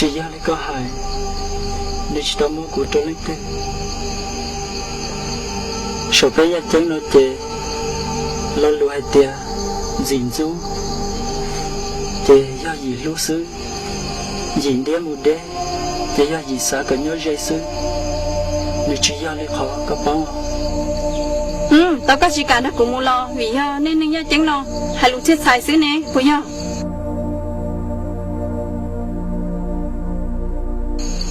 Tsis yog li koj hais, nws tsis tau muab kuv rau leej twg. Saum peb yaj ceeb no ces lo lus hais tias ntxim ntxub ces yog yim hlub xwb, yim ntiab mus deb ces yog yim xav kom nyob ze xwb. Nws tsis yog li qhov koj paub. Tau koj tsis kam nrog kuv mus los vim yog nej neeg yaj ceeb no hais lus txhiaj txhais xwb ne puas yog?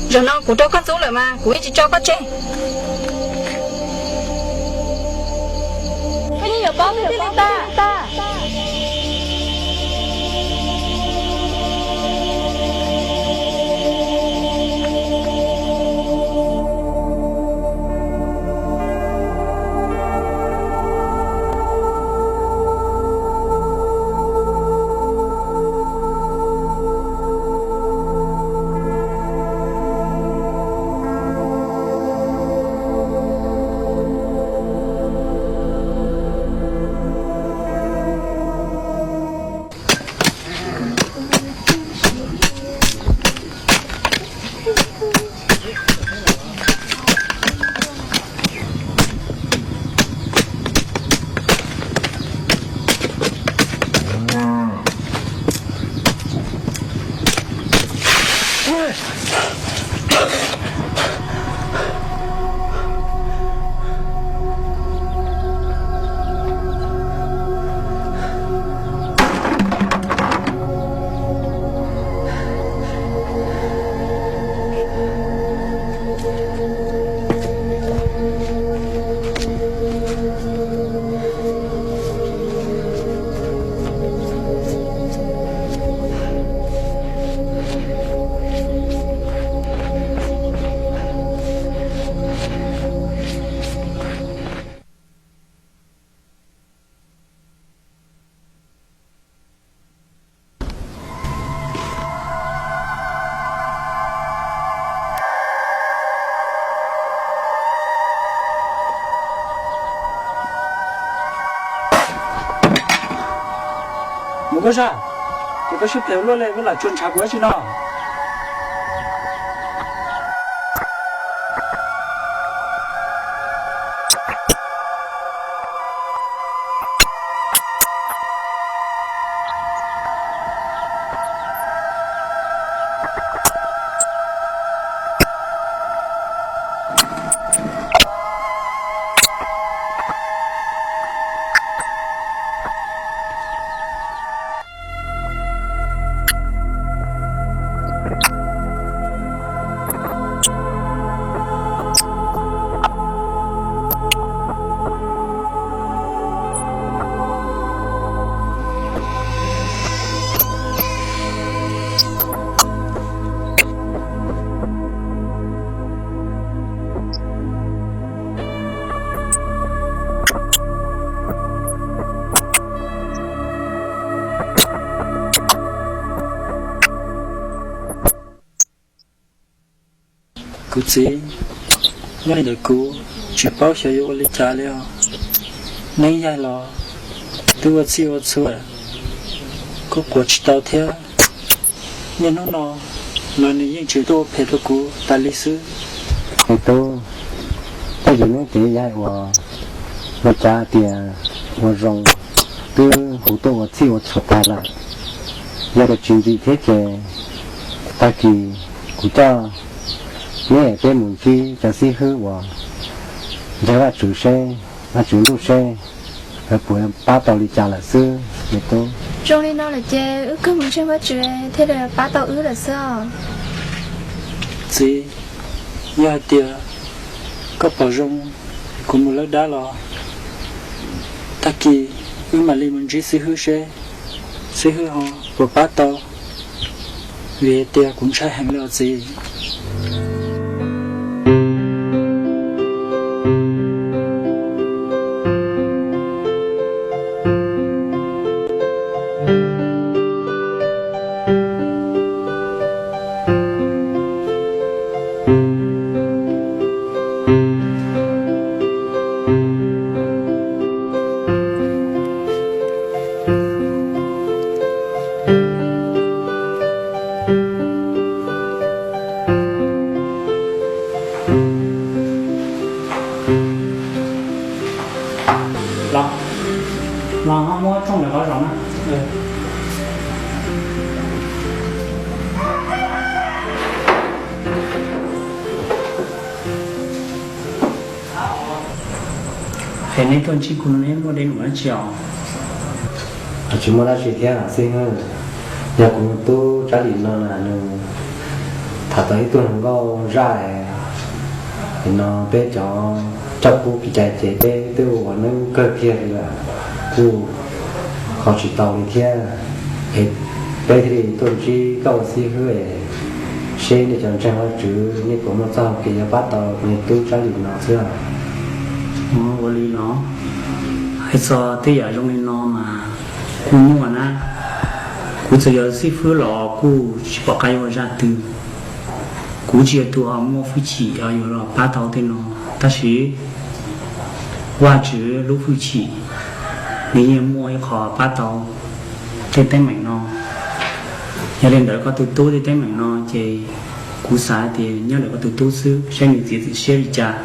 Zaum no kuv rau koj ntxub lawm mas kuv yeej tsis tso koj tseg. Koj yeej yuav paub tiag tiag li tas. Mus koj zaj, ces koj sib phem ua luaj li, koj lam tsuas ntshav kuv dab tsi no? Kuv txiv, nyob li ntawm kuv tsis paub xyov yuav ua li cas li os. Neeb yaig los twb ua txhij ua txhua, kuj quav tsis tau thiab. Niaj hnub no los nws yeej tseem tuaj ua phem rau kuv tas li xwb. Me tub, tej zaum neb tej yaig uas ua cas tias ua zoo twb hu tuaj ua txhij ua txhua tag lawm. Yog tias tsis ntxim thiab ces tag kis kuv coj neb peb mus ntsib cov xib hwb uas ntseeg Vajtswv seb, Vajtswv ntuj seb lawv puas pab tau li cas lawm xwb me tub. Zoo li no lawm ces wb kawg mus ntseeg Vajtswv thiaj li pab tau wb lawm xwb os. Txiv, yog hais tias koj pom zoo kuv mus lawb dab los, tag kis wb mam li mus ntsib xib hwb seb xib hwb ho puas pab tau, vim hais tias kuv ntshai heev li os txiv. Los, los muab tsooj ntawm qhov zos na. Es neb tuaj ntsib kuv no neb muaj dej num dab tsi os? Tsis muaj dab tsi thiab xib hwb. Yog kuv tub Tsab Lis no na, nws tham tau ib tug hluas nkauj zaj, no peb cov coj pub kev cai ces peb twb ua neeb kawg kiag li lawm, kuj ho tsis tau li thiab. Es peb thiaj li tuaj ntsib koj ua xib hwb es seb nej cov ntseeg Vajtswv nej puas muaj txoj hau kev yuav pab tau kuv niag tub Tsab Lis no xwb. Ua li los, hais txog tej yam zoo li no mas kuj nyuaj na. Kuv txawm yog xib hwb los kuj tsis pom qab yuav ua zaj twg. Kuv tsis yog tus ho muaj hwj chim yuav los pab tau tej no, tab sis Vajtswv lub hwj chim nws yeej muaj ib qho pab tau tej teeb meem no. Yog li ntawd koj tus tub tej teeb meem no ces kuv xav tias nyob ntawm koj tus tub xwb saib nws txiav txim siab li cas.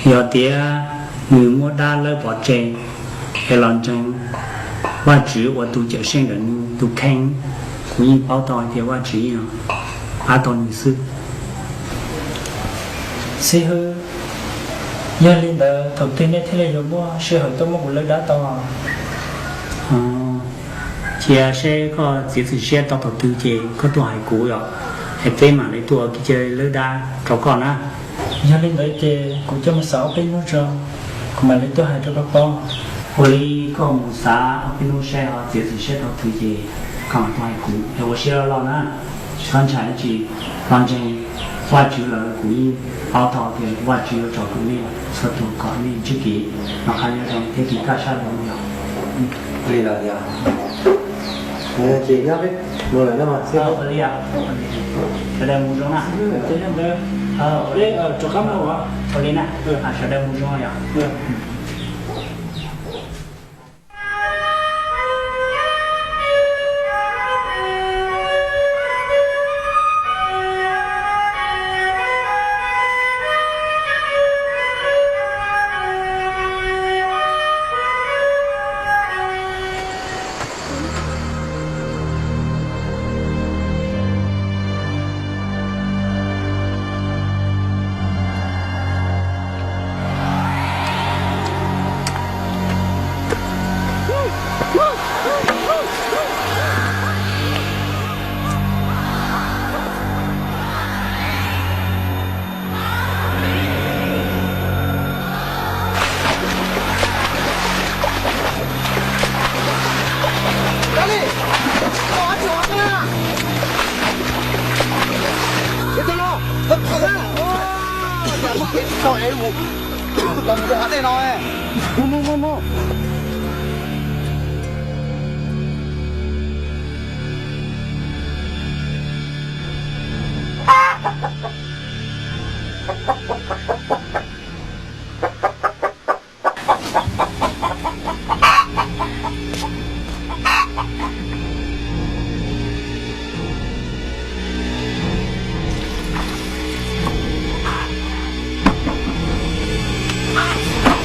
Yog tias nws muab dab lawb pov tseg es los ntseeg Vajtswv ua tus cawm seej ntawm nws tus kheej, kuv yeej paub tau hais tias Vajtswv yeej pab tau nws xwb. Xib hwb, yog li ntawd thaum twg nej thiaj li yuav muaj sij hawm tuaj muab kuv lawb dab tau? Cia seb koj txiav txim siab tau thaum twg ces koj tuaj hais kuv yom, es peb mam li tuaj ua kev cai lawb dab rau koj na. Yog li ntawd ces kuv coj mus xav ob peb hnub tso, kuv mam li tuaj hais rau koj paub. Ua li koj mus xav ob peb hnub seb ho txiav txim siab tau twg ces koj mam tuaj hais kuv es ua siab loj loj na. Tsis txhob ntshai dab tsi, los ntseeg Vajtswv lawm kuv yeej paub tau tias Vajtswv yuav tsom kwm nej txhua tus kom nej ntsib kev noj qab nyob zoo thiab kev kaj siab lug yog. Li los yog. Ces nyob peb mus lawm no mas xib hwb. Sawv daws mus zoo na. Ua li na, sawv daws mus zoo yom.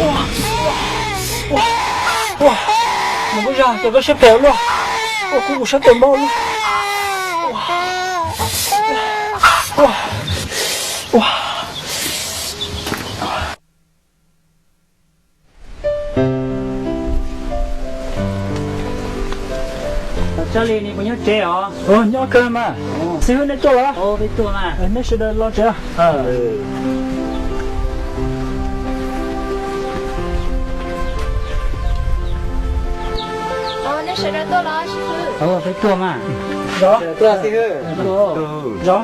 Ua, ua, ua, ua, mus kuv zag ces koj siab phem luaj, ua kuv kuv siab phem npaum luaj. Ua, ua, ua. Tsab Lis, nws puas nyob tsev os? Nyob kawg mas. Xib hwb, neb tuaj los? Neb sawv daws los tsev. Neb sawv daws tuaj los, xib hwb? Peb tuaj mas. Zov. Zov. Zov.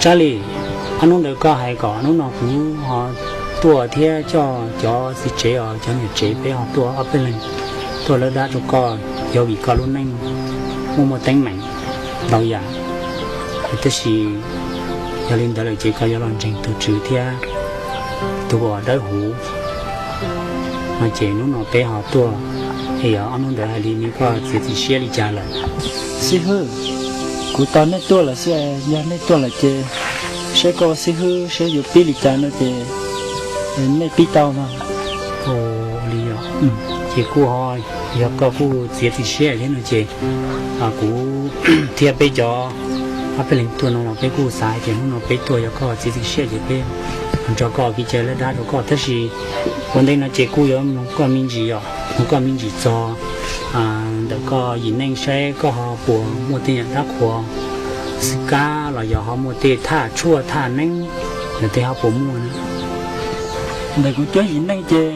Tsab Lis, ob hnub ntawd koj hais kom hnub no kuv ho tuaj thiab coj cov txiv tsev os, cov niam tsev peb ho tuaj ob peb leeg tuaj lawb dab rau koj, yog vim koj lub neej muaj muaj teeb meem ntau yam, tab sis yog li ntawd lawm ces koj yuav los ntseeg tus Tswv thiab tus uas dawb huv no ces hnub no peb ho tuaj, es yog ob hnub ntawd hais li nws koj txiav txim siab li cas lawm? Xib hwb, kuv tos nej tuaj lawm xwb, yog nej tuaj lawm ces saib koj ua xib hwb saib yuav pib li cas no ces nej pib tau mas. Ua li os, ces kuj ho yog koj kuj txiav txim siab thiab no ces kuv thiab peb cov ob peb leeg tuaj no los peb kuj xav hais tias hnub no peb tuaj yog koj txiav txim siab ces peb nrog koj kev cai lawv dab rau koj, tab sis ua ntej no ces kuj yuav mloog koj me ntsis os, mloog koj me ntsis txog ntawm koj yim neej saib koj ho puas muaj tej yam dab qhuas xwm kab los yog ho muaj tej thaj tshuaj thaj neeb, yog tej ho puas muaj na. Ntawm kuv cov yim neej ces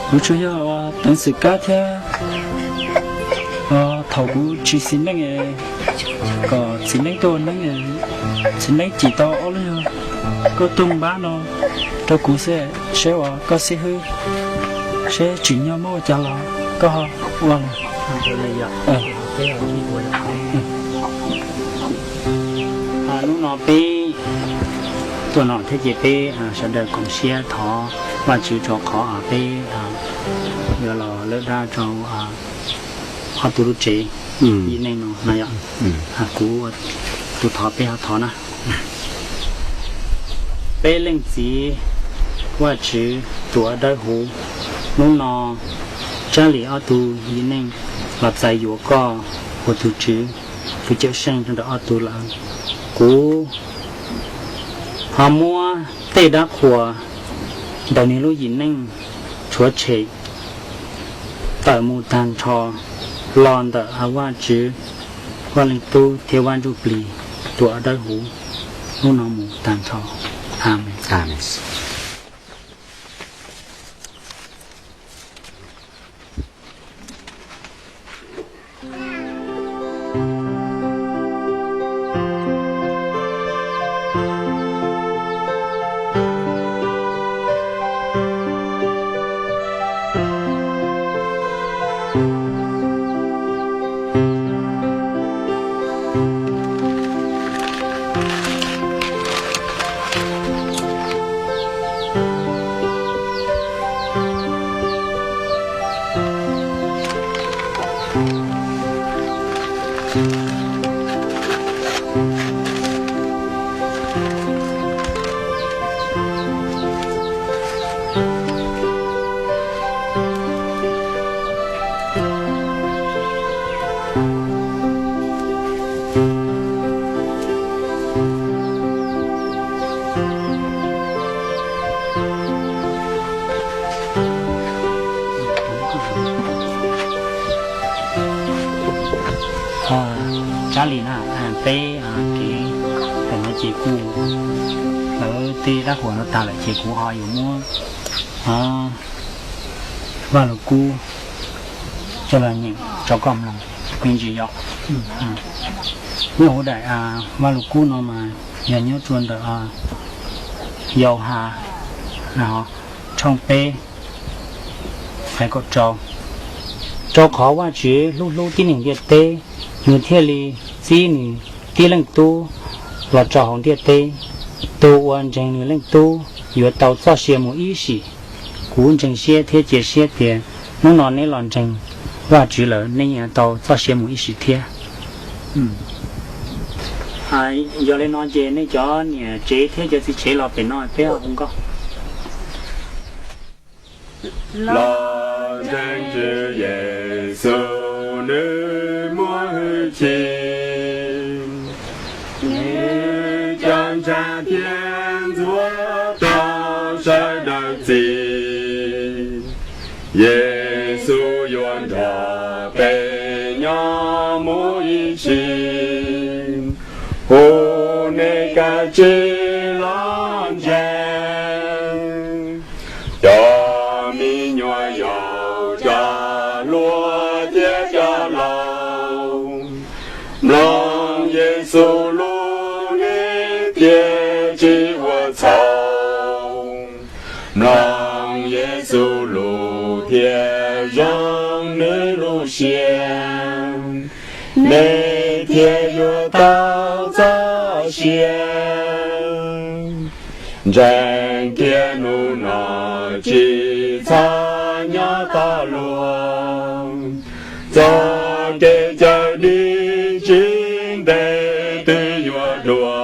kuv tsuas yog teev xwm kab thiab thaum kuv tsis xis neej kom txiv neeb tuaj ua neeb, txiv neeb cim tau ob lub yog koj tuaj npab no rau kuv xwb, saib uas koj xib hwb saib tsim nyog muab ua cas los koj ua los. Hnub no peb tuaj no thiab ces peb sawv daws koom siab thov Vajtswv rau qhov peb yuav los lawv dab rau ob tug lub tsev yim neej no na yom. Kuv tus thov peb ho thov na. Peb leej txiv Vajtswv tus uas dawb huv, hnub no Tsab Lis ob tug yim neej los txais yuav koj ua tus Tswv tus Cawmseej rau ntawm ob tug lawm. Kuv ho muab tej dab qhuas ntawm nws lub yim neej tshuav tshem tawm mus tag nrho los ntawm Vajtswv, Vaj Leej Tub thiab Vaj Ntsuj Plig tus uas dawb huv hnub no mus tag nrho. Amees. Tsab Lis na, peb kev tam no ces kuj lawv tej dab qhuas no tag lawm ces kuv ho yuav muab Vaj Lug Kub coj los nyeem rau koj mloog me ntsis yom. Nyob hauv daim Vaj Lug Kub no mas yog nyob rau ntawm Yauhas tshooj peb nqe kaum rau. Rau qhov Vajtswv hlub hlub tib neeg ntiaj teb, nws thiaj li txib nws tib leej Tub los rau hauv ntiaj teb. Tus uas ntseeg nws leej Tub yuav tau txoj sia mus ib sim. Kuv ntseeg siab thiab cia siab tias hnub no neb los ntseeg Vajtswv lawm neb yuav tau txoj sia mus ib sim thiab. Yog li no ces nej cov niam tsev thiab cov txiv tsev los pem no peb hu nkauj. Los ntseeg Tswv Yexus, nws muaj hwj chim, nws cov ntshav thiab ntxuav tau sawv daws txim. Yexus yuav nrog peb nyob mus ib sim, hu nej kav tsij los ntseeg. Cov me nyuam yaus, cov hluas thiab cov laus, mloog Yexus lus nej thiaj tsis ua txhaum. Mloog Yexus lus thiaj zoo nws lub siab, nej thiaj yuav tau txoj sia. Ntseeg kiag hnub no, tsis txhob nyob tos luag, txoj kev cawm dim tsis ntev twb yuav dua.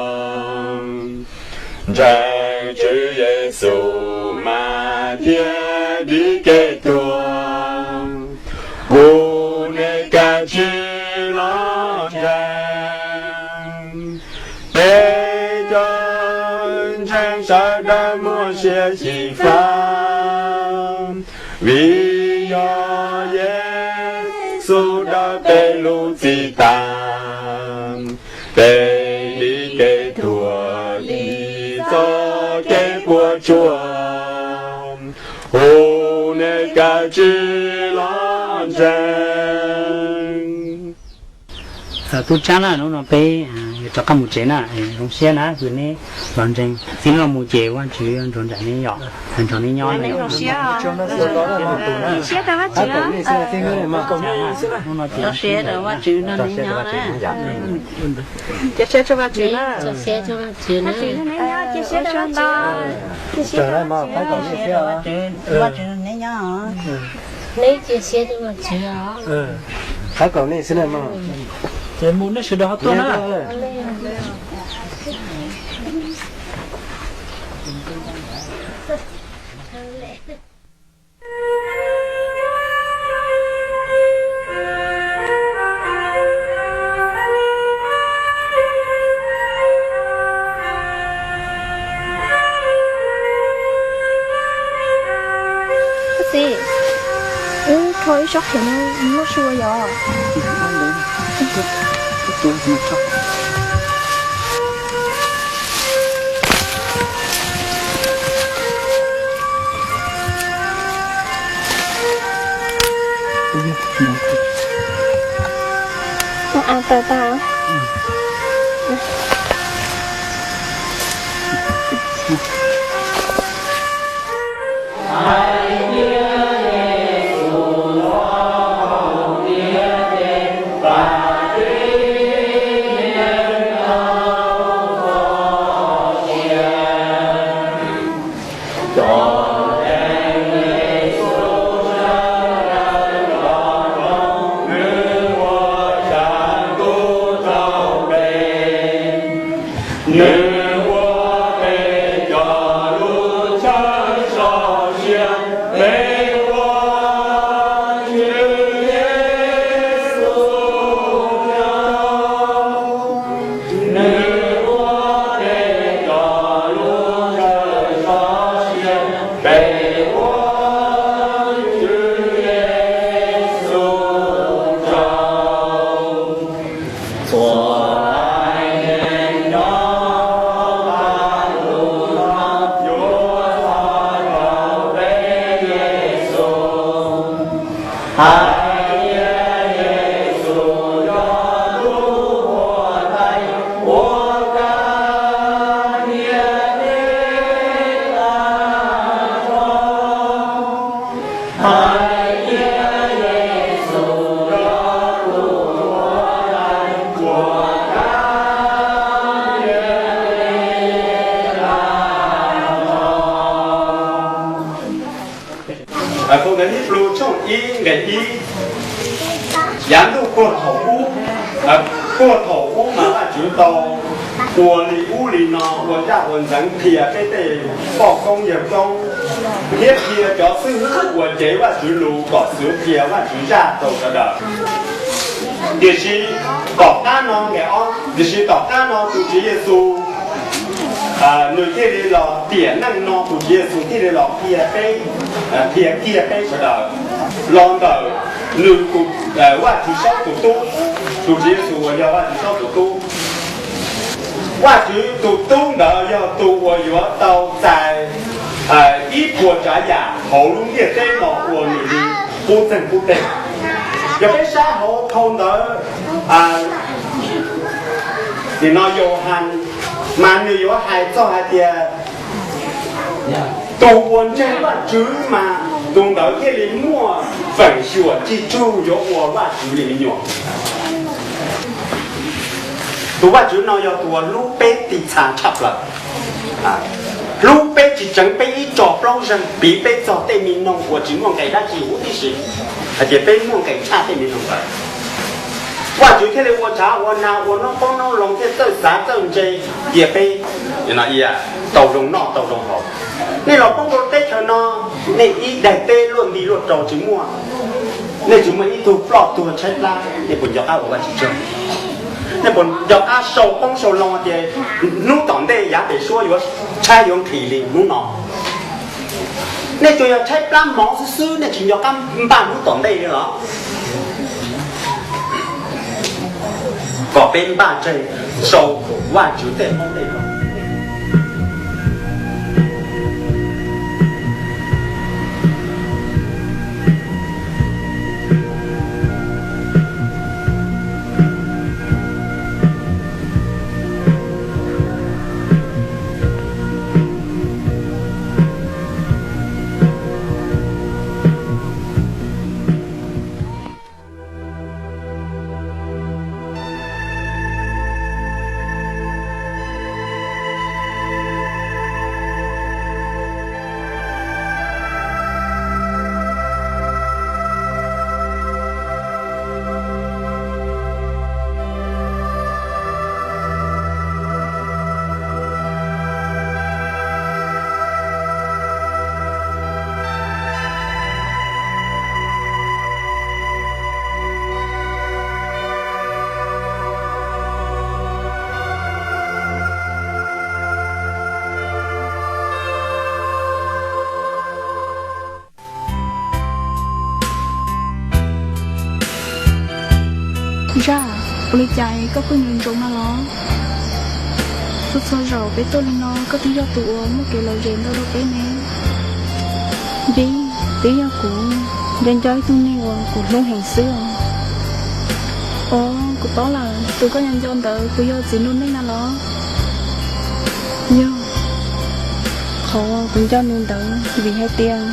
Ntseeg Tswv Yexus mas thiaj dim kev tuag, kuv nej kav tsij los ntseeg. Peb cov ntseeg sawv daws muaj sia xyiv fab, vim yog Yexus daws peb lub txim tas, peb dim kev tuag dim txoj kev puas tsuaj, hu nej kav tsij los ntseeg. Tub Tsab na, hnub no peb yuav rov qab mus tsev na, zoo siab na, neb los ntseeg, txij no mus ces Vajtswv nrog nraim neb yom, nrog neb nyob. Zoo siab, siab rau Vajtswv, hnub no ces siab rau Vajtswv nrog neb nyob na. Cia siab rau Vajtswv na. Cia siab rau Vajtswv na. Cia siab rau Vajtswv, Vajtswv nrog neb nyob. Neb cia siab rau Vajtswv os. Qab kom nej xwb na mog. Ces mus nej sawv daws ho tuaj na. Txiv, wb rho ib tsob qhiav no noj sua yom. Nws ua peb cov lub chaw sov siab, peb ua Tswv Yexus tsaug. Nws ua peb cov lub chaw sov siab, peb ua Tswv Yexus tsaug. Txhua haiv neeg nyob tag lub no yuav thov txog peb Yexus. Hais tias Yexus yog tus Huab Tais uas kaj niam teb tag nrho. Hais tias Yexus yog tus Huab Tais uas kaj niam teb tag nrho. Phau Ntawv Hib Npus tshooj ib nqe ib. Yav ntuj puag thaum ub, puag thaum ub mas Vajtswv tau ua li ub li no, ua zaj ua ntxeev qhia peb tej poj koob yawg koob, thiab qhia cov xib hwb uas cev Vajtswv lus kom xwv qhia Vajtswv zaj rau sawv daws. Tiam sis tom qab no, nqe ob, tiam sis tom qab no tus Tswv Yexus nws thiaj li los tiam neej no, tus Tswv Yexus thiaj li los qhia peb, qhia kiag peb sawv daws los ntawm nws tus, Vajtswv Saub tus tub, tus Tswv Yexus uas yog Vajtswv Saub tus tub. Vajtswv tus tub ntawd yog tus uas yuav tau txais ib puas tsav yam hauv lub ntiaj teb no ua nws li qub txeeg qub teg. Yog peb saib hauv phau ntawv nim no Yauhas mas nws yuav hais txog hais tias tus uas ntseeg Vajtswv mas tus ntawd thiaj li muaj feem xyuam tsis tsug yuav ua Vajtswv li me nyuam. Tus Vajtswv no yog tus uas hlub peb tiv txha tshaj plaws, hlub peb tsis tseev peb ib tso plaub zeeg, piv peb txog tej me noog uas tsis muaj nqis dab tsi huv tib si, hais tias peb muaj nqis tshaj tej me noog ntawd. Vajtswv thiaj li ua tshav ua nag, ua noob qoob noob loo, thiaj txawj xav txawj ntse cia peb tau zoo noj tau zoo haus. Nej los poob rau teb chaws no, nej ib daim teb luaj nti luaj rau tsis muaj, nej tsis muaj ib tug ploj tuag tshaib plab, nej puas nco qab ua Vajtswv tsaug? Nej puas nco qab sau qoob sau loo tias hnub tom ntej yav pem suab yuav tshaib yuav nqhis li hnub no? Nej tsuas yog tshaib plab mov xwb xwb, nej tsis nco qab npaj hnub tom ntej li los? Kom peb npaj tseg sau Vajtswv tej qoob tej loo. Zaj, ua li cas koj pheej ntsoov ntsoov no los? Txhua txhua zaus peb tuaj li no koj twb yog tus uas muaj kev lom zem ntau rau peb ne. Vim twb yog kuv nco nco ib tug neeg uas kuv hlub heev xwb os. Os, kuv paub lawm, tus koj nco nco ntawd kuv yog txiv nus neej na los? Yog, qhov kuv nco nws ntawd vim hais tias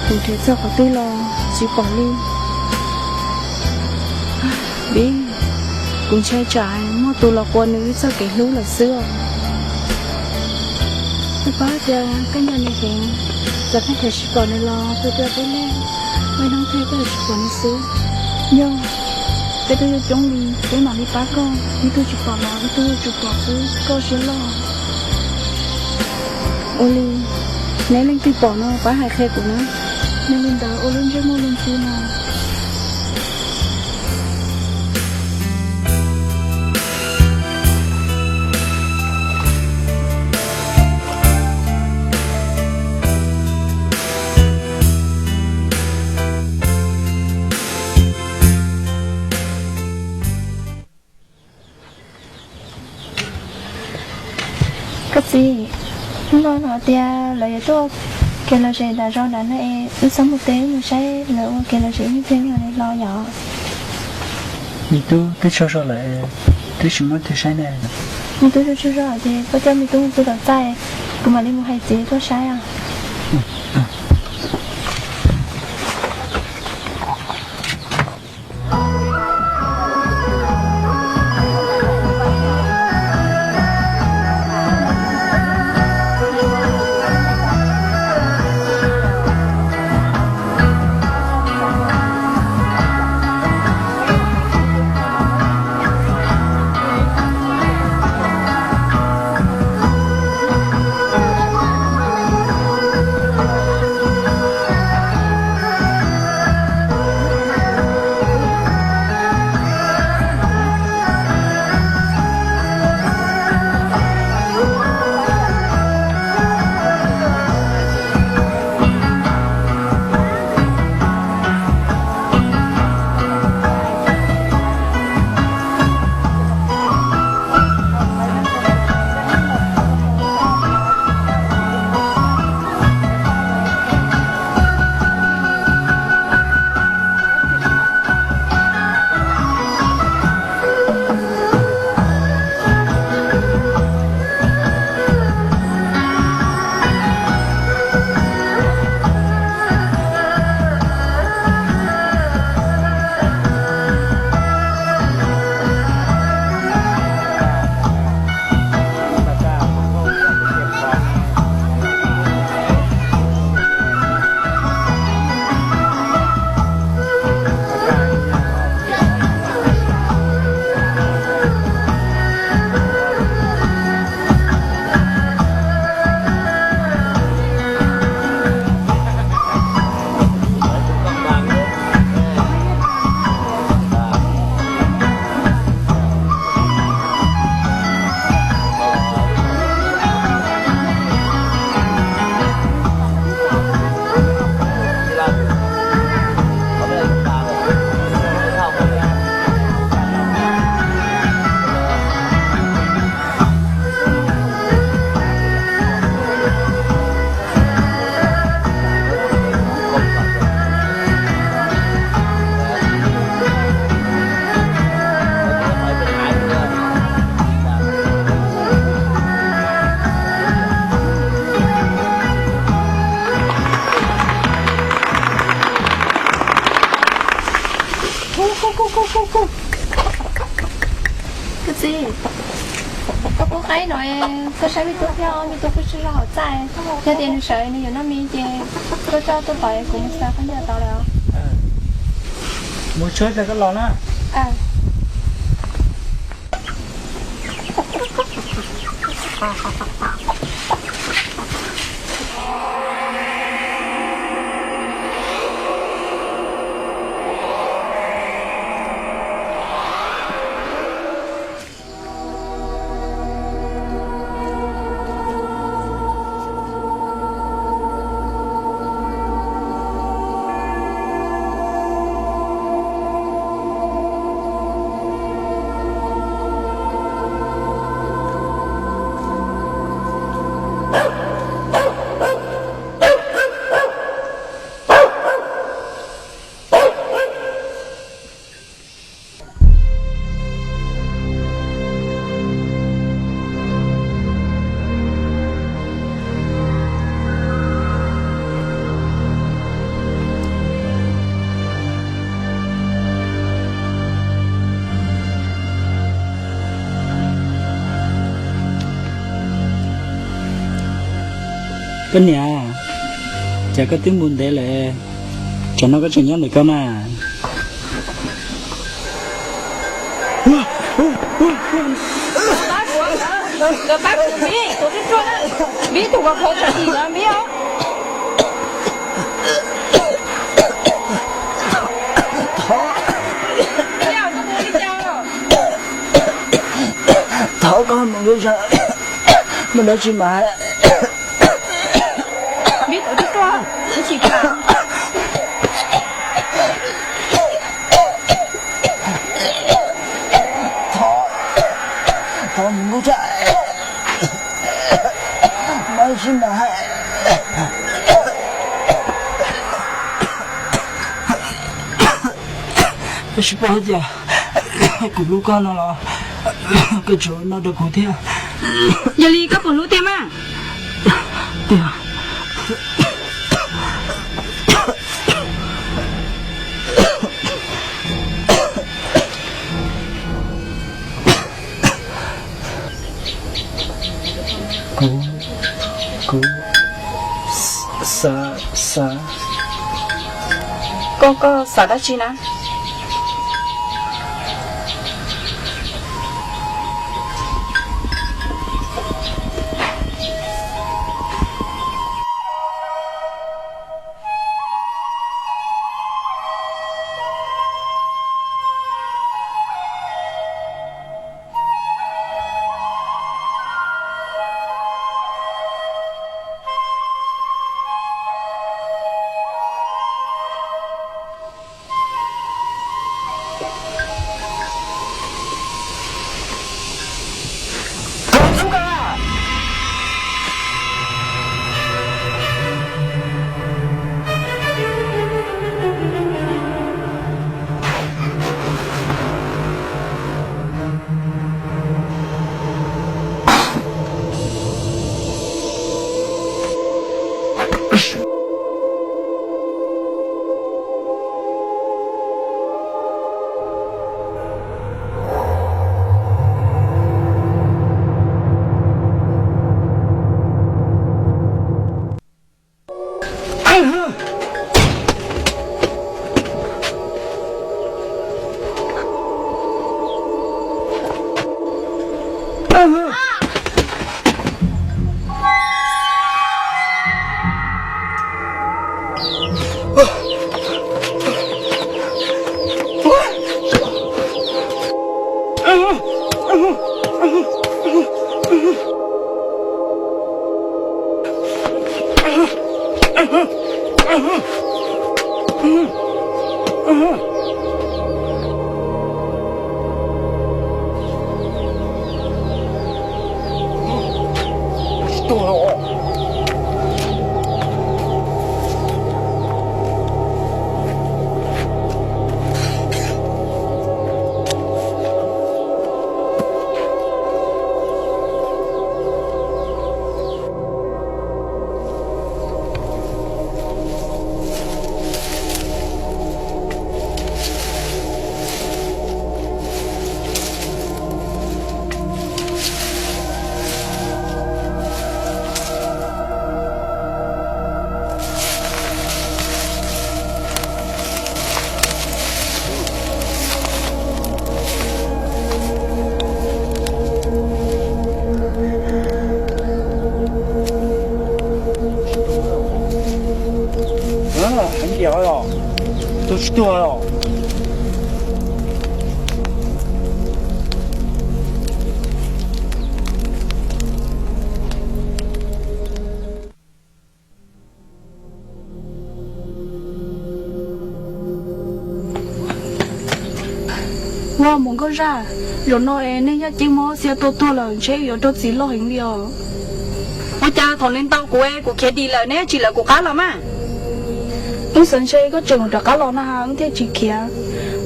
kuv nrhiav txog qhov twg los tsis pom li. Vim kuv ntshai tsam muaj tus los quas nws wb txoj kev hlub lawm xwb os. Kuv paub tias koj nco nws heev, txawm koj nrhiav tsis pom nws los tus tua peb lej, muaj ib hnub twg koj yuav tsis pom nws xwb. Yog peb twb yuav coob li, peb mam li pab koj, ib tug tsis pom los ib tug yuav tsum pom xwb, koj siab loj. Ua li, neb leej twg pom no pab hais qhia kuv na. Yog li ntawd ua lub ntsej muag lub ntsib no. Koj txiv, hnub no lawv tias lawv yuav tuaj kev lom zem nram zos nram no es wb txhob mus teb, wb mus saib lawv ua kev lom zem ib pliag mam li los yom. Me tub, twb tsaug zog lawm, twb tsis muaj tus saib ne. Me tub, tsaug zog ces koj coj me tub mus pw tom txaj, kuv mam li mus hais txiv tuaj saib os. Txiv, koj pub qaib no, koj saib me tub thiab, me tub kuj tsaug zog hauv txaj. Yog tias nws sawv nws yuav noj mis ces koj coj tuaj pov kuv mus xa koj nyiaj tau lawm. Mus tsuag tas koj los na. Koj niam, cas koj twb mus ntev lawm, tsam no koj tseem nyob ntawm ko mas. Nkawd pab kuv, Mib, tus tub ruam, Mib tus uas khov tshaj tim no, Mib os. Thov koj mus, mus dab tsi mas. Mib tus tub ruam, tus tsis kam. Thov, thov mus nkuj tshaj, mas tsis mas hais. Koj tsis paub hais tias kuv hlub koj no los koj tseem ua no rau kuv thiab. Yog li koj puas hlub tiag mas? Tiag. Kuv, kuv xav, xav. Koj, koj xav dab tsi na? Tsis tuag los? Ua mus Nkauj Zaj, zaum no es neeg yaj ceeb muab Xia tua tuag lawm ntshe yuav raug txim loj heev li os. Ua cas thaum nws ntaus kuv es kuv khiav dim lawm neb tsis lawv kuv qab los mas? Wb xav ntshe koj tseem rov qab los na wb thiaj tsis khiav.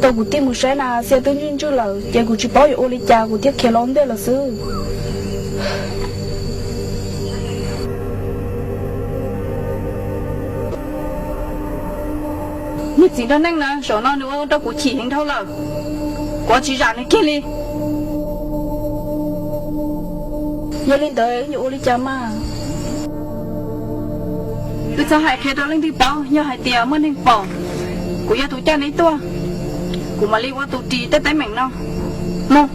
Tau kuv tij mus saib na Xia twb ntswj ntswj lawm ces kuv tsis paub yuav ua li cas kuv thiaj khiav los ntej lawm xwb. Niag txiv nraug neej na, zaum no nws ua rau kuv chim heev dhau lawm, kuv tsis zam nws kiag li. Yog li ntawd yuav ua li cas mas? Wb txhob hais qhia rau leej twg paub, yog hais tias muaj neeg pom, kuv yog tus coj neb tuaj, kuv mam li ua tus ris tej teeb meem no. Mus.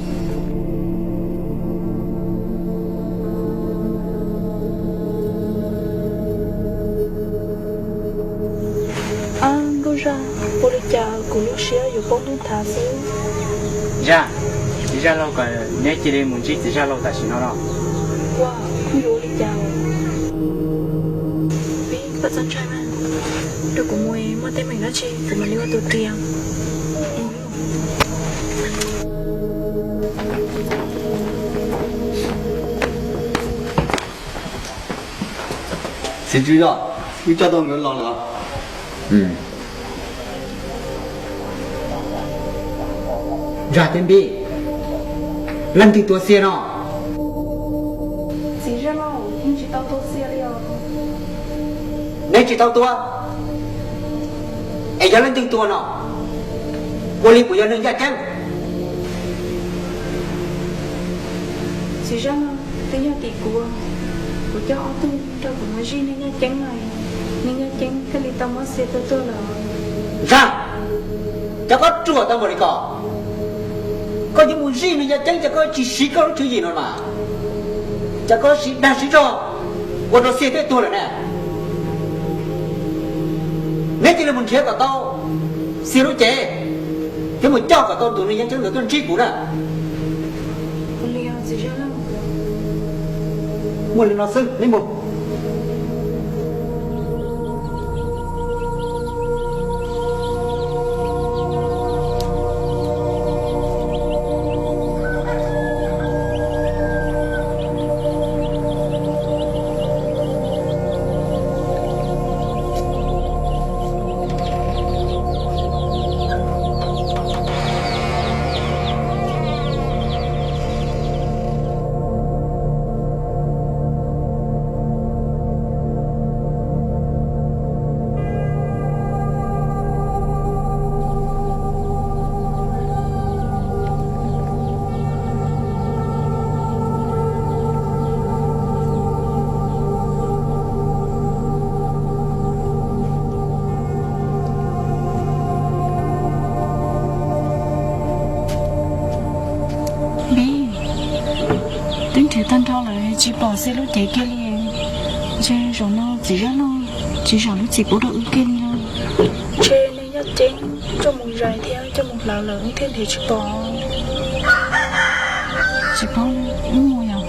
Ab Nkauj Zaj, ua li cas kuv lub siab yuav poob ntuj thav xwb. Zaj, txiv zaj laug kom neb cia li mus ntsib txiv zaj laug tam sim no no. Ua, kuv yuav ua li cas? Pib, koj txhob ntshai mas, rau kuv mus muaj teeb meem dab tsi kuv mam li ua tus ris. Txiv tswv zaj, wb coj tau nkawd los lawm. Zaj thiab Npib, leej twg tua Xia no? Txiv zaj laug, yeej tsis tau tua Xia li os. Neb tsis tau tua, es yog leej twg tua no? Ua li puas yog neeg yaj ceeb? Txiv zaj laug, twb yog tim kuv, kuv coj ob tug rau kuv mus zij neeg yaj ceeb na, neeg yaj ceeb thiaj li tau muab Xia tua tuag lawm. Zaj, cas koj ruam tau npaum li ko? Koj yuav mus zij neeg yaj ceeb ces koj tsis siv koj lub tswv yim no mas, cas koj siv dag siv zog ua rau Xia thiaj tuag lawm ne. Neb cia li mus nrhiav kom tau Xia lub cev, thiab mus coj kom tau tus neeg yaj ceeb ntawd tuaj ntsib kuv na. Muaj li no xwb, neb mus. Npib, twb nrhiav tag nrho lawm tsis pom Xia lub cev kiag li. Ntshe zaum no txiv zaj laug tsis zam lub txim pub rau wb kiag li no. Ntshe neeg yaj ceeb coj mus zais thiab coj mus hlawv lawm wb thiaj nrhiav tsis pom. Tsis paub, wb mus yom.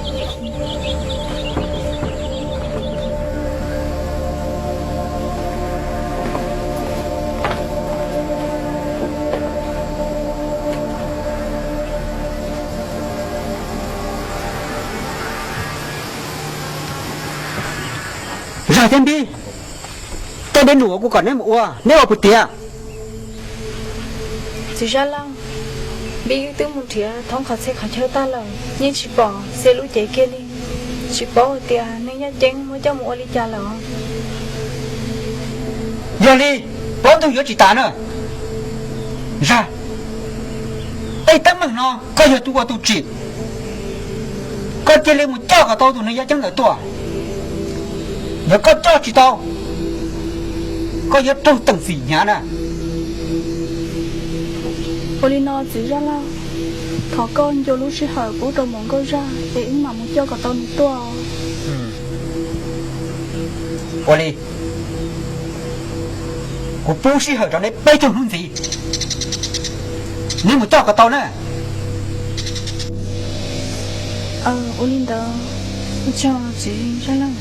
Zaj thiab Npib, tej dej num uas kuv kom neb mus ua neb ua puas tiav? Txiv zaj laug, Npib twb mus nrhiav thoob qhov txhia qhov chaw tag lawm yeej tsis pom Xia lub cev kiag li. Tsis paub hais tias neeg yaj ceeb muab coj mus ua li cas lawm. Yog li, paub ntug yuav tsis tas na. Zaj, tej teeb meem no koj yog tus ua tus tsim, koj cia li mus coj kom tau tus neeg yaj ceeb ntawd tuaj. Yog koj coj tsis tau, koj yuav raug teem txim hnyav na. Ua li no txiv zaj laug, thov koj nco lub sij hawm pub rau mov nkauj zaj es wb mam mus coj kom tau nws tuaj. Ua li. Kuv pub sij hawm rau neb peb caug hnub ntxiv, neb mus coj kom tau na. Ua li ntawd, ua tsaug txiv Zaj Leej.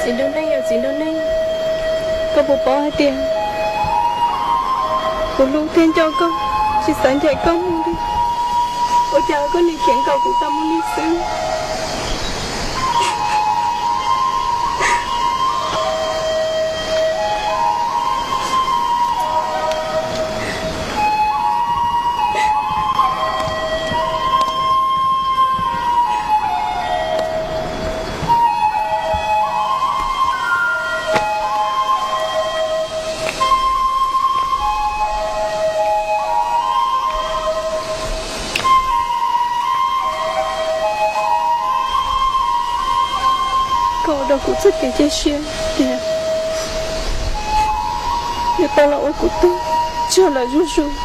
Txiv Nraug Neej, yog Txiv Nraug Neej, koj puas paub hais tias kuv hlub thiab nco koj, tsis xav ncaim koj mus li. Ua cas koj nim khiav nkaum kuv tau mus li xwb? Koj ua rau kuv txoj kev cia siab tias yuav tau los ua kuv tug tsuag lawm zuj zus.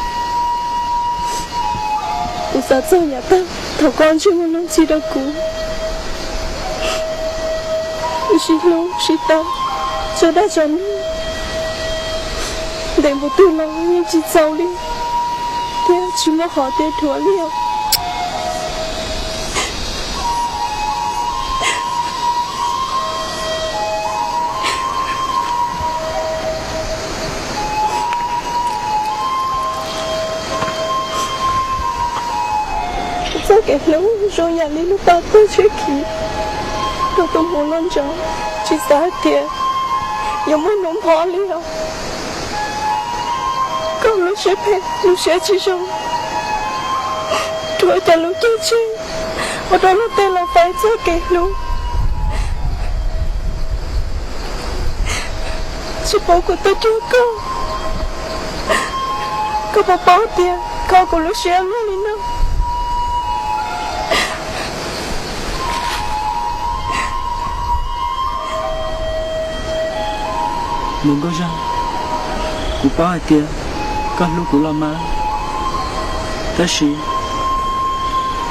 Kuv xav txog yav tag thaum koj ntsej muag luag ntxhi rau kuv, wb sib hlub sib tau tso dag tso nug, ntev npaum twg los yeej tsis txaus li, thiab tsis muaj qhov tias dhuav li os. Txoj kev hlub zoo yam li lub pas tag tsheb khiv rau tus muv loj ntsos, tsis xav hais tias yuav muaj hnub npho li os. Koj lub siab phem lub siab tsis zoo, rhuav cov lus cog tseg ua rau luag tej los faib txoj kev hlub, tsis pub kuv tuaj cuag koj. Koj puas paub tias kho kuv lub siab luaj li no? Mus Nkauj Zaj, kuv paub hais tias koj hlub kuv los mas, tab sis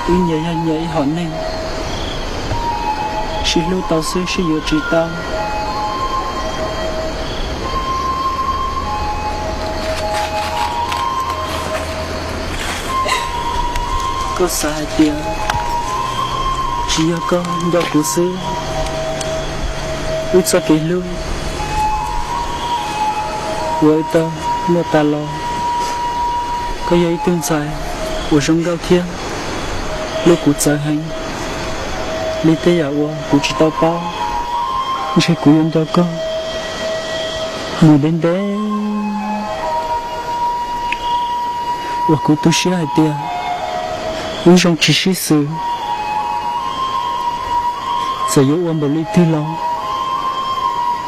wb nyias yog nyias ib hom neeg, sib hlub tau xwb sib yuav tsis tau. Koj xav hais tias tsis yog koj nco kuv xwb, wb txoj kev hlub uas wb tau muaj tas los, koj yog ib tug ntxhais uas zoo nkauj thiab hlub kuv txawv heev li tej yam uas kuv tsis tau paub. Ntshe kuv yuav nco koj mus ntev ntev uas kuv tu siab hais tias wb zoo tsis sib xws. Txawm yuav ua npaum li twg los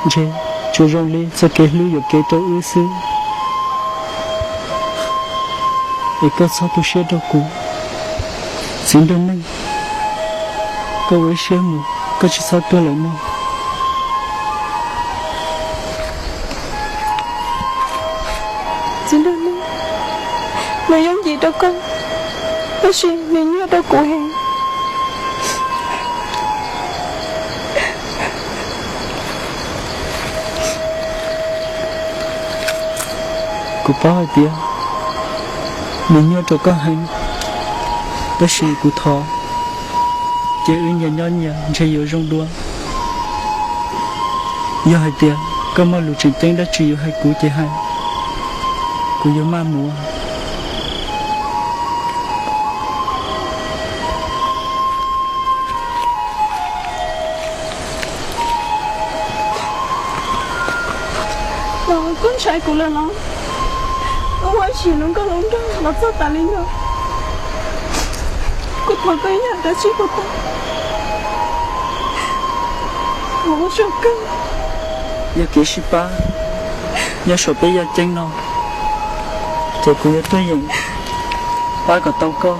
ntshe tsuas zoo li txoj kev hlub yuam kev rau wb xwb. Es koj txhob tu siab rau kuv. Txiv nraug neej, koj ua ib siab mus, koj tsis txhob tuag lawm mog. Txiv nraug neej, nws yooj yim rau koj, tab sis nws nyuaj rau kuv heev. Kuv paub hais tias nws nyuaj rau koj heev, tab sis kuv thov ces wb nyias nyob nyias ntshe yuav zoo dua. Yog hais tias koj muaj lus tseem ceeb dab tsi yuav hais kuv ces hais, kuv yuav maj mus. Los koj ntshai kuv lawm los? Kuv ua sim hlub koj hlub nraug los txog tas li no, kuv thov koj ib yam dab tsi puas tau? Kuv ua tsaug kawg. Yog kev sib pab nyob saum peb yaj ceeb no, ces kuv yuav tuaj yeem pab kom tau koj.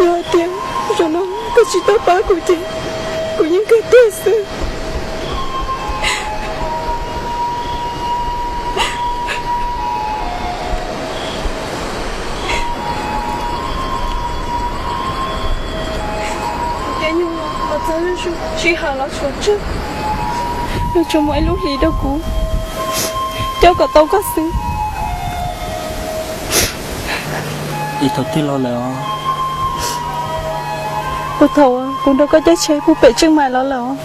Yog hais tias zaum no koj tsis tau pab kuv ces kuv yeej kawg tuag xwb. Ces nyuag los txog lub sij hawm los suav tsawg, nws tsuas muaj ib lub hlis rau kuv coj kom tau koj xwb. Ib thaum twg los lawm os? Puag thaum kuv nrog koj caij tsheb puag pem Tseej Maim los lawm os.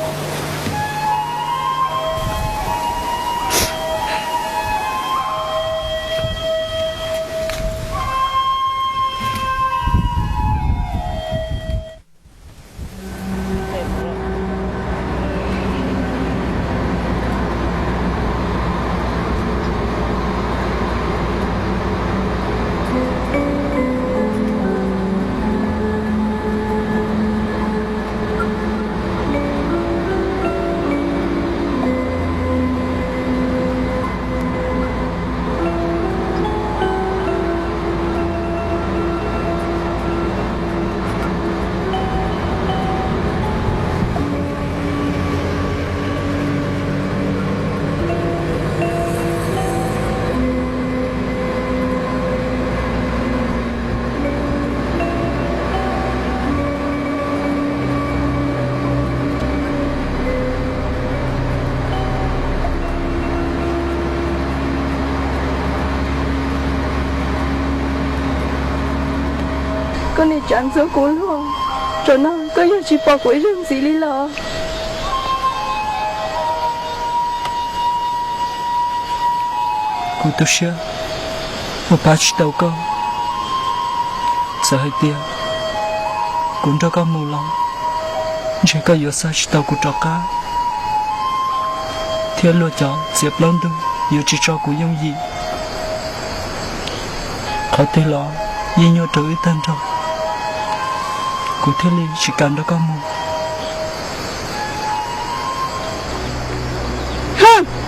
Koj niag tsav ntxuav kuv luag, zaum no koj yog tsis pom kuv ib zaug ntxiv li los? Kuv tu siab uas pab tsis tau koj. Txawm hais tias kuv nrog koj mus los ntshe koj yuav xa tsis tau kuv rov qab, thiab luag cov txiav plaub ntug yuav tsis tso kuv yooj yim. Qhov twg los yeej nyuaj rau wb tag nrho, kuv thiaj li tsis kam nrog koj mus.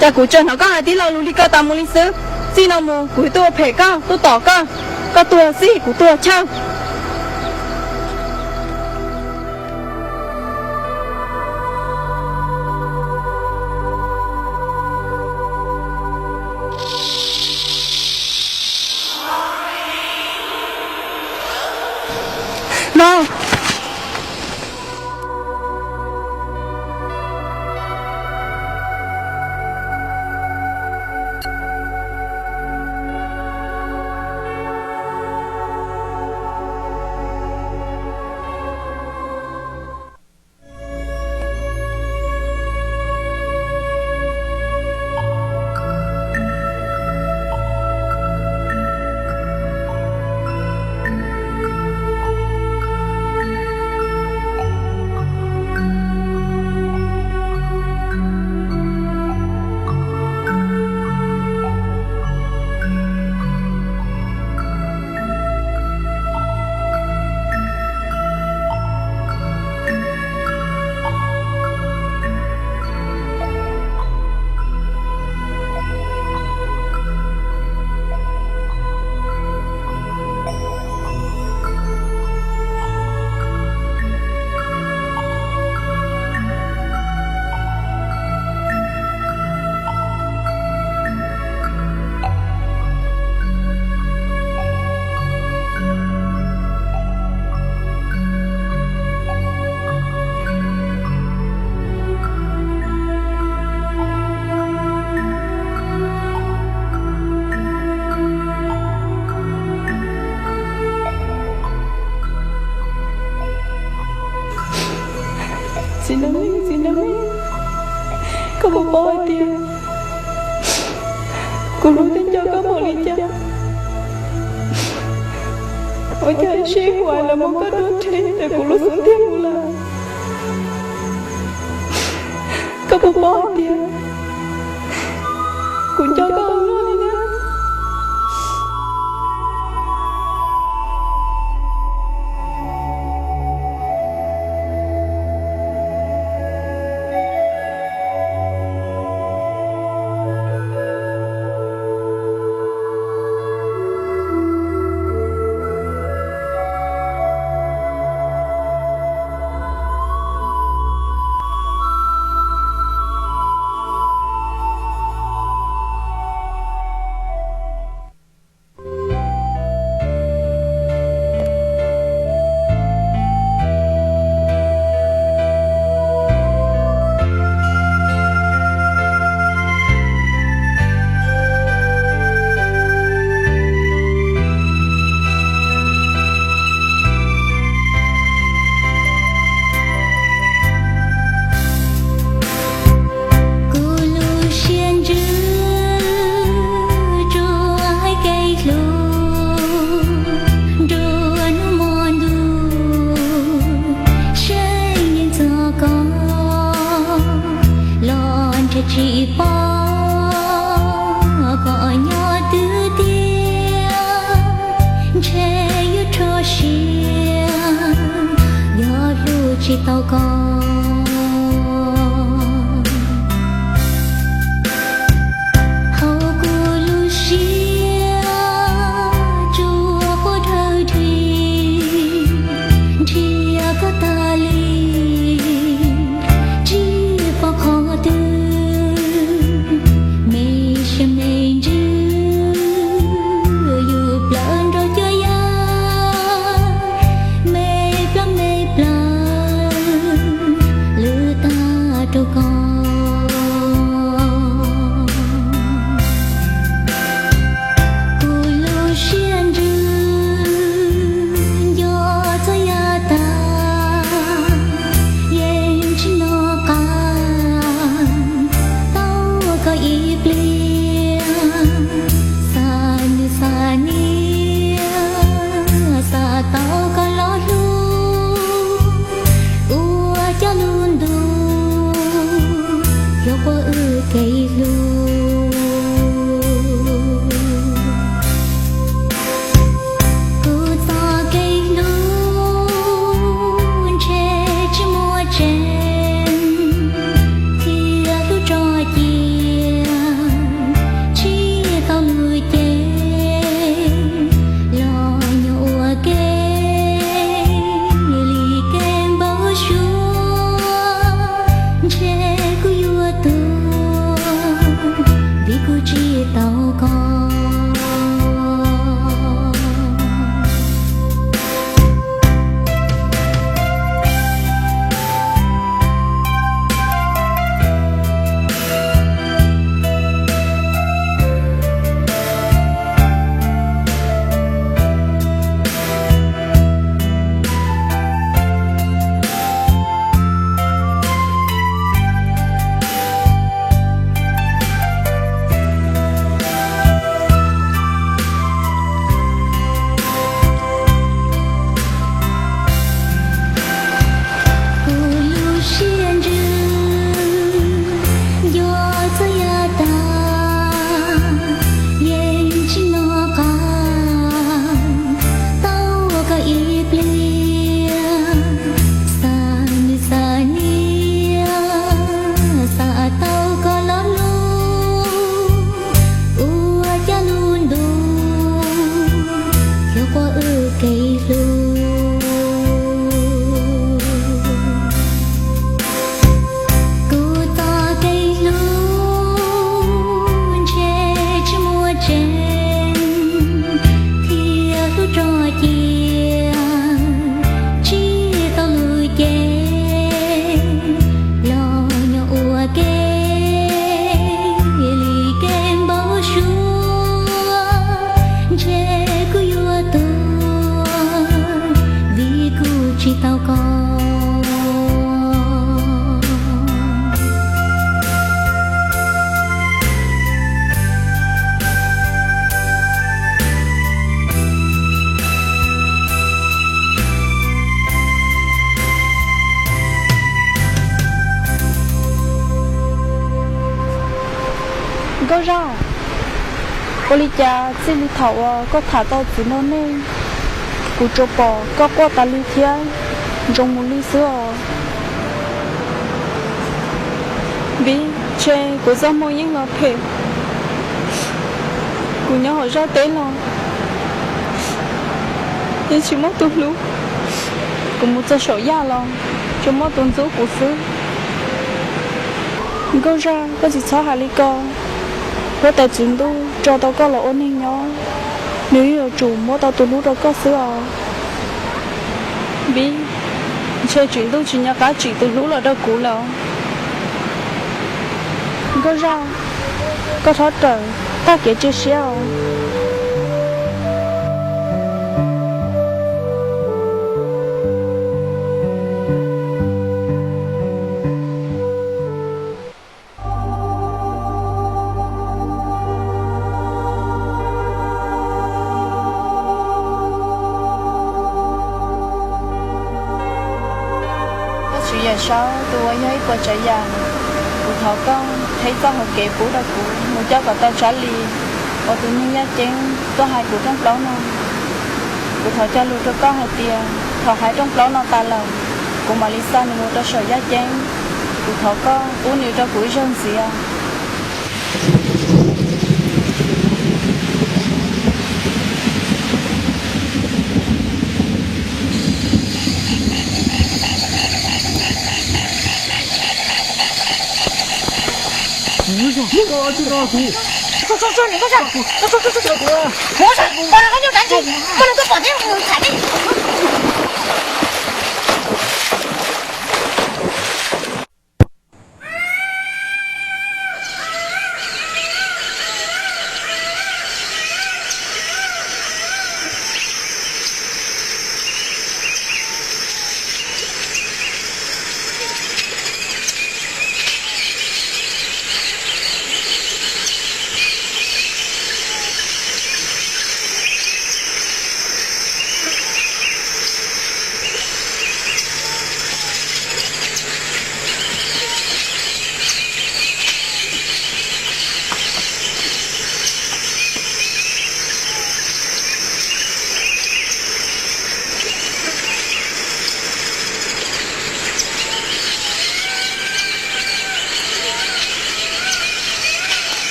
Cas kuv tseem hnov koj hais tib lo lus li ko tas mus li xwb. Txij no mus kuv tuaj ua phem koj, tuaj tom koj, koj tuag xwb kuv tuag chawj. No. Paub hais tias kuv hlub thiab nco koj npaum li cas. Ua cas ib sij huam los muab koj dub rhe ntawm kuv lub xub ntiag mus lawm. Koj puas paub hais tias kuv nco koj ua luaj li na? Kuv lub siab ntsws tsuas hais kev hlub, nruab hnub hmo ntuj seem yeej txog koj los ntshe tsis pom koj nyob twg tiag, ntshe yuav rho siab yog hlub tsis tau koj. Hauv kuv lub siab tsuas quaj dhawv dhim, nrhiav koj tas li tsis pom qhov twg. Me siab me ntsws yus plawv nrog cuab yam, me plab me plaws lwm tag rau koj. Kuv lub siab ntsws nco txog yav tas, yeej tsis nco qab tau koj ib pliag. Xav nws xav niam, xav tau koj los hlub, ua cov lub ntuj yog quaj wb kev hlub. Kuv txoj kev hlub ntshe tsis muaj tseeb, thiab hlub tso cia tsis tau lub cev, los nyob ua ke li kev npau suav, ntshe kuv yuav tuag Nkauj Zaj, ua li cas txij li thaum uas koj tham tau txiv nraug neej, kuv tsuas pom koj quaj tas li thiab zoo mus li xwb os. Npib, ntshe kuv txoj hmoo yeej los phem. Kuv nyob hauv zaj teb los yeej tsis muaj tus hlub, kuv mus txog saum yaj los tsuas muaj tus ntxub kuv xwb. Nkauj Zaj, koj tsis txhob hais li ko. Huab tais txiv ntuj tso tau koj los ua neeg nyob, nws yeej yuav tsum muab tau tus hlub rau koj xwb os. Npib, ntshe tsim ntuj tsis nco qab tsim tus hlub los rau kuv lawm. Nkauj Zaj, koj txhob rawm, tag kev cia siab os. Koj Tswv Yawm Saub tus uas yog ib puas tsav yam, kuv thov koj qhib txoj hauv kev pub rau kuv mus coj kom tau Tsab Lis uas tus neeg yaj ceeb tuaj hais kuv rooj plaub no. Kuv thov cog lus rau koj hais tias thaum hais rooj plaub no tas lawm, kuv mam li xa nws mus rau saum yaj ceeb. Kuv thov koj pub nws rau kuv ib zaug ntxiv.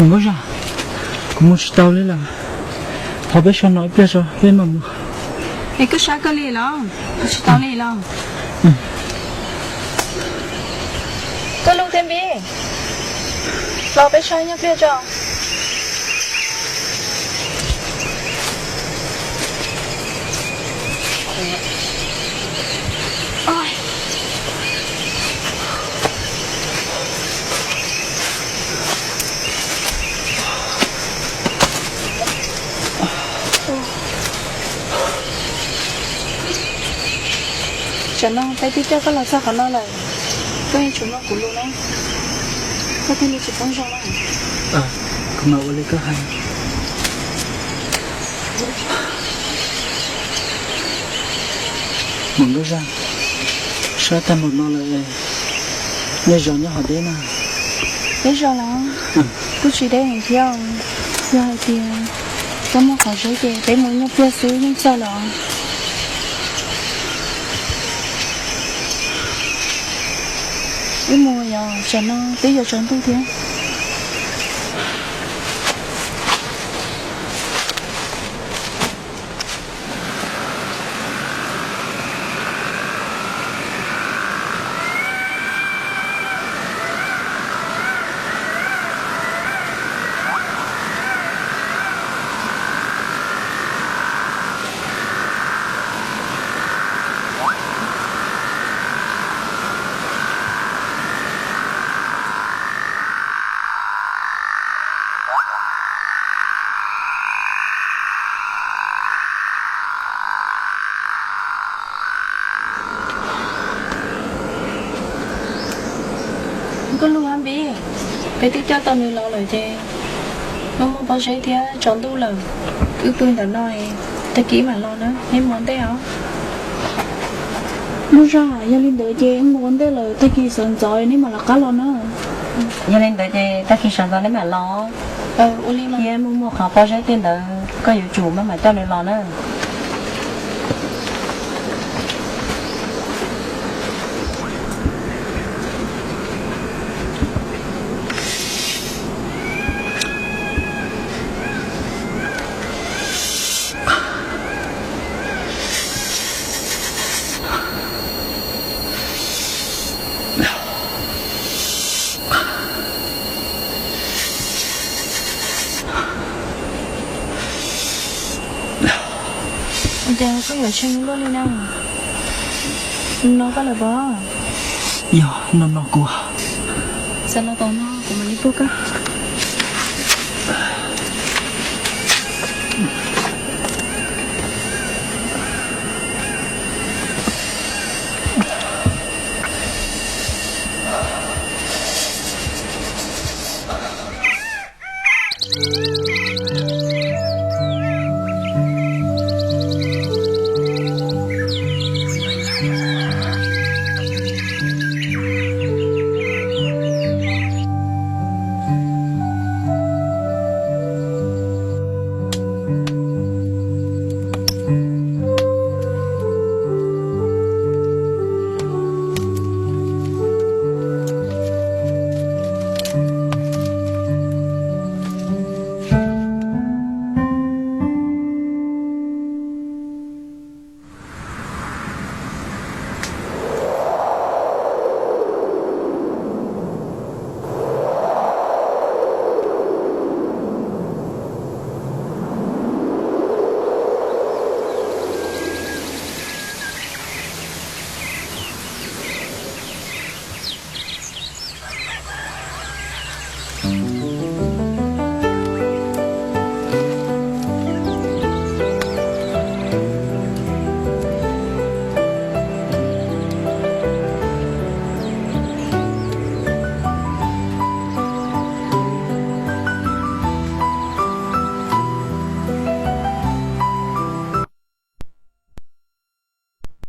Nkauj Zaj, kuv mus tsis tau li lawm. Thov peb so no ib pliag tso peb mam mus. Es koj sab koj li los, mus tsis tau li los. Koj lub thiab Npib, los peb so nyob pliag tso. Tam no peb twb coj koj los txog qhov no lawm, koj yuav tsum mloog kuv lus na, koj thiaj li tsis poob zoo na. Kuv mam ua li koj hais. Mus Nkauj Zaj, sab tag npaum no lawm, nej zos nyob qhov deb na? Peb zos los kuj tsis deb heev thiab, yog hais tias koj muaj qhov zeb ces peb mus nyob pliag xwb yeej txog lawm. Wb mus yog tsam no twb yuav tsaus ntuj thiab. Koj lug hab Npib, peb twb coj tau nws los lawm ces muaj muaj pob zeb thiab tsaus ntuj lawm, wb pw ntawm no, tag kis mam los na, neb mus ua ntej os. Muaj zog, yog li ntawd ces wb mus ua ntej lawm, tag kis sawv ntxov neb mam rov qab los na. Yog li ntawd ces tag kis sawv ntxov neb mam los, thiab muaj muaj qhov pob zeb tej ntawd koj yuav tsum maj mam coj nws los na. Ua cas koj yuav tshee luaj li na? No koj lawm pov? Yog no no kuv. Txawm los tom no kuv mam li pub koj.